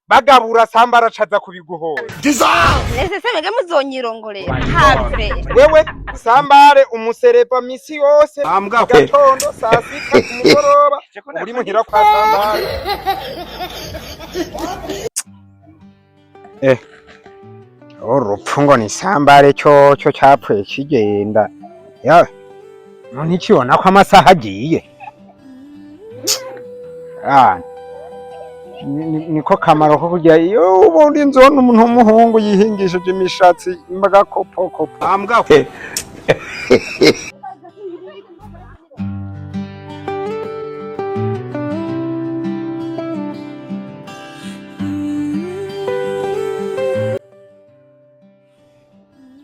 Bagabura, Sambara acaza kubiguhora. Nese se mwebwe muzonyirongorera have? Wewe Sambare umusereva misi yose, mu gatondo, saa sita, ku mugoroba uri muhira kwa Sambare. Urupfu ngo ni Sambare cyo cyapfuye kigenda ya none ikibona ko amasaha agiye. Ah, niko kamaro ko kujya iyo ubundi nzona umuntu w'umuhungu yihingishije imishatsi mbagakopokopo.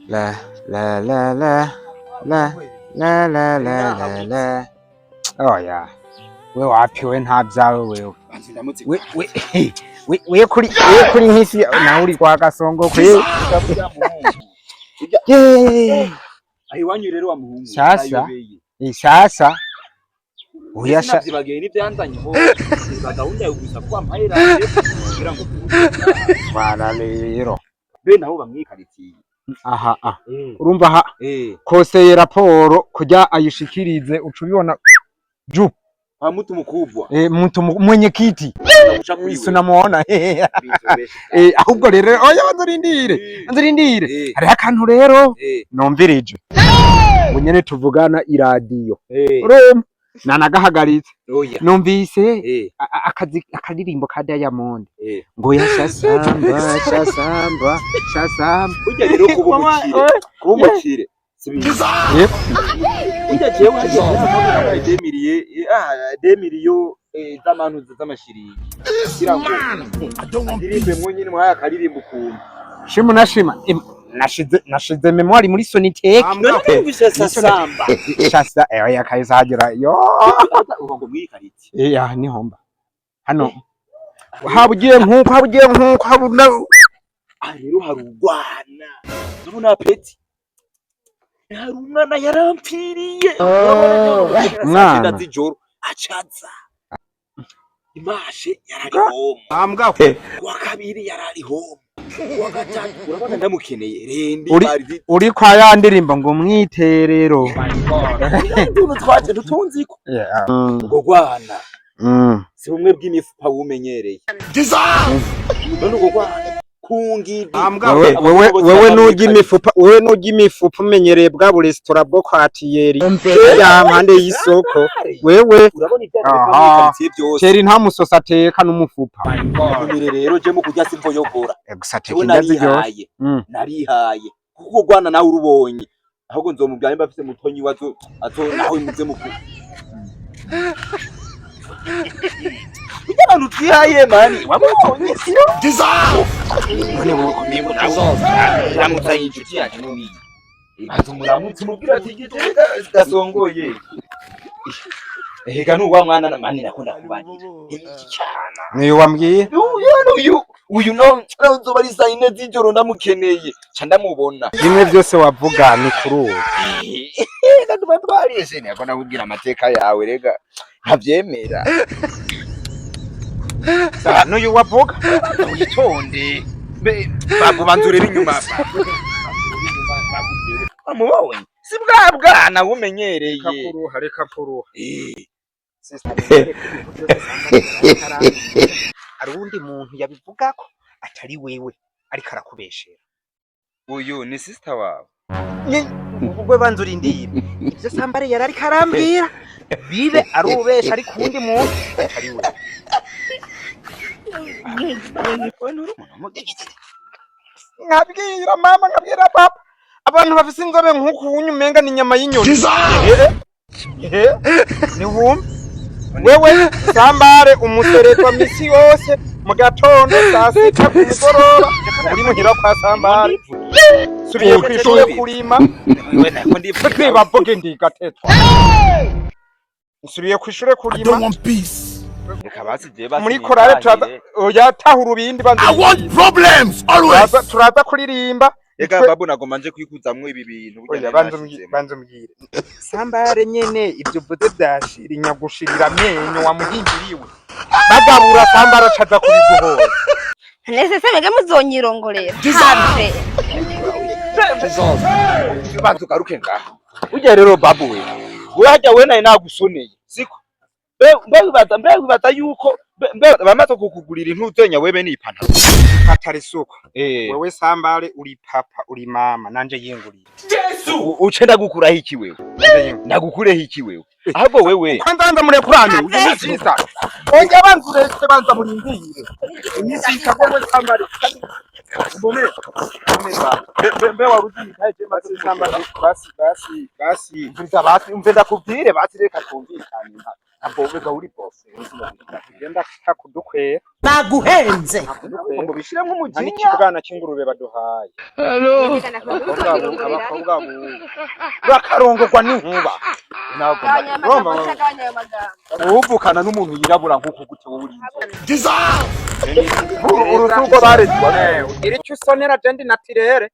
La la la la la la la la la la. Oya, we wapi, we nta byawe wewe. We we we we kuri we kuri nk'isi nawe uri kwa Gasongo kwe. Yeee. Aho iwanyu rero wa muhungu. Sasa. Nayobeye. Sasa uyasha. Sinavyibagiye n'ivyanzanye ho ba gahunda yo gusa kuba mpaye radiyo kugira ngo Twara rero. Be nabo bamwikaritiye. Aha aha, urumva aha koseye raporo kujya ayishikirize, uca ubibona ju. Kwa mtu mkubwa. Mtu mwenyekiti. Uca kwiwe. Sinamuona. Ahubwo rero oya, banzurindire, banzurindire. Hariho akantu rero numvirije ngo nyene tuvugana iradiyo. Urumva nanagahagaritse. Oya. Numvise akazi akaririmbo ka Diamond ngo yashasamba shasamba shasamba. Burya rero kuba umukire, kuba umukire si bibi. Yep. Burya jewe harya nabaye demiriye, demiriyo z'amantuza z'amashiringi kugira ngo ndirimbe nyine mwaya akaririmbo ukuntu. Shimu nashima. Nashize memory muri Sonitec. None numvise sasamba. Shasa oya, kahise hagera yo. Uba ngo mwikaritiye. Ya nihomba hano haba ugiye nkuko haba ugiye nkuko haba Aha rero hari urwana, ndabona peti, hari umwana yarampfiriye. Mwana. Umwana z'ijoro acaza imashe yarari home, kuwa kabiri yarari home, kuwa gatatu urabona ndamukeneye rendi. Uri- Uri kwa ya ndirimbo ngo mwiterero. Utuntu twaje dutunziko ubwo rwana si bumwe bw'imifupa wumenyereye. None ubwo rwana kungidi. Wewe nurya imifupa, wewe nurya imifupa umenyereye bwa buresitora bwo kwa Tiyeri ya mpande y'isoko wewe. Urabona ibyo Aha. byose. Tiyeri nta musosi ateka n'umufupa. Ntumire rero je mu kurya simvoyogora. Gusa ateka Jewe indya ziryoshye. narihaye. Narihaye kuko urwana nawe urubonye, ahubwo nzomubwira nimba afise mutonyi wazo azo nawe muze mukuru. Burya abantu twihaye mani wabonye. None wowe inshuti yacu n'uwiyi aza umuramutse umubwira ati igitega gasongoye. Ehega nuwa mwana mani nakunda kubanira iki cyana. Niyo wambwiye. Uyu uyu no nzoba ari saa 4 z'ijoro ndamukeneye ca ndamubona. Bimwe byose wavuga ni kuri ubu. Reka tuba twarishe nako nakubwira amateka yawe, rega ntavyemera. N'uyu wavuga. Witonde mbe babu, banza urebe inyuma. Amubonye si bwa bwana wumenyereye. Kuruha, reka kuruha. Hari uwundi muntu yabivuga ko atari wewe ariko arakubeshera. Uyu ni sister wawe? Ubwo banza urindire ibyo Sambare yari ariko arambwira bibe ari ubesha, ariko uwundi muntu atari wewe. Nkabwira mama, nkabwira papa, abantu bafise inzobe nk'uku wunyu umenga ni inyama y'inyoni. Ehe, ni wumve wewe Sambare umuseretwa misi yose, mu gatondo, saa sita, ku mugoroba uri muhira kwa Sambare. Subiye kw'ishure kurima. We nako ndivuga. Twibavuge ndigatetwa, nsubiye kw'ishure kurima. Reka basi je basi Muri korale turaza. Oya, taha urubindi, banza urindire. Problems always. Turaza kuririmba. Reka babu nagomba nje kwikuzamwo ibi bintu burya. Oya. Nari Banza umbwire. nashizemwo. Banza umbwire Sambare nyene ibyo uvuze byashira inyagushirira amenyo wamuhimbiriwe. Bagabura, Sambare acaza kubiguhora. Nese se mwebwe muzonyirongorera? Have. Banza ugaruke ngaha. Burya rero babu, we harya we nawe nagusoneye, siko? Mbe wibaza yuko mbe bamaze kukugurira intuzenya webe n'ipantaro? Atari isuku. Eh. Wewe sambare, uri papa, uri mama, nanje yingurira. Uce ndagukuraho iki wewe? Nanje yingurira. Ndagukureho iki wewe? Ahubwo wewe Kwanza banza murekurane, uyu ni vyiza. Oya, banza ureke, banza murindire imisika. Wewe sambare, mbone mbone ba. Mbe waruzi nikaye je? Basi sambare, basi basi basi. Umviriza basi, umve ndakubwire basi, reka twumvikane. Ntabwo wega uri boss. Genda kakudukwera. Baguhenze. Ngo bishiremo Nta umujinya. n'ikibwana c'ingurube baduhaye. Abakobwa bubu bakarongorwa n'inkuba. Ntabwo Gabanya amagambo, gabanya ayo magambo. uvukana n'umuntu yirabura nk'uku gute, wowe uri urutugo barezwa. Ugira icyo usonera je ndi naturelle,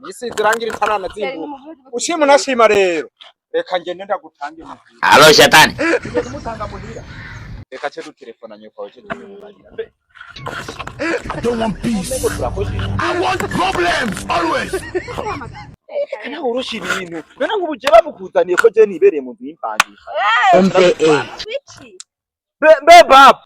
isize irangi ritaranazimbuka. Ushima unashima rero, reka ngende ndagutange muhira. Halo shetani. Kumutanga muhira, reka ce dutelefona nyoko wawe, ce tubimubarira. I don't want peace. I want problems always. Nawe urusha ibintu none nk'ubu je bamukuzaniye ko je nibereye mu nzu y'impangisha. Umve e. Wiki. Mbe babu.